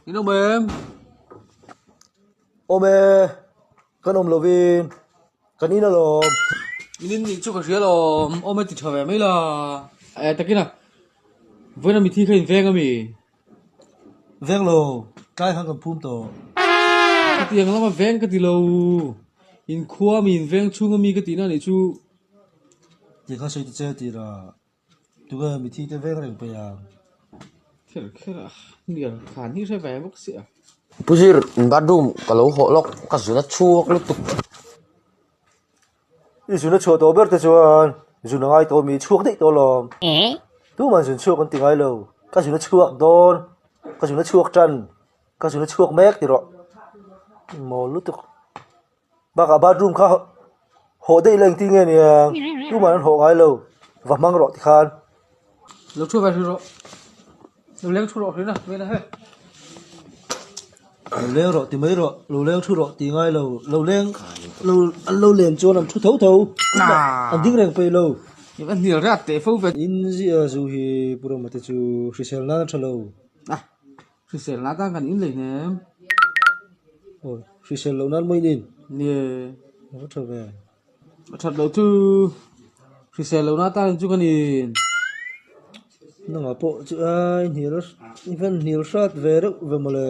In awm em? Awm e, kan awm lovin kan in alawm. In in nih chu ka hria alawm, awm e ti tha ve mai la. Eh takin a, vawiin a mithi kha in veng ami? Veng lo, tlai khan kan phum tawh. Khatiang lama veng ka ti lo, in khua mi in veng chhung ami ka tihna nih chu. Ti kha sawi ta che tira. Tunge mithi te veng reng peih ang? Kher kher a, hnial khan hi hre ve bawk si a. Pu Zir, bathroom ka lo hawh lawk, ka zun a chhuak lutuk. I zun a chhuah tawh ber te chuan zun a ngai tawh mi chhuak daih tawh alawm. Tuman zun chhuak an ti ngai lo, ka zun a chhuak dawn, ka zun a chhuak tan, ka zun a chhuak mek ti rawh. Mawl lutuk. Bakah bathroom kha hawh daih la engtin nge nia tumah an hawh ngai lo va hmang rawh tikhan. Lo thu ve hrih rawh. Lo leng thu rawh hrih na vena he. Lo leng rawh ti mai rawh lo leng thu rawh ti ngai lo lo leng lo an lo len chuan an thu tho tho an ding reng peih lo. An hnial rat teh fo ve. In zia zu hi Pu Rama te chu hrisel nan a tha lo. Hrisel na tan kan in lei hnem. Aw, hrisel loh nan maw in in? Nie. A va tha ve. A that loh chu hrisel loh na tan chu kan in. Nangah pawh chu ai hnial i van hnial hrat ve reuh ve mawle.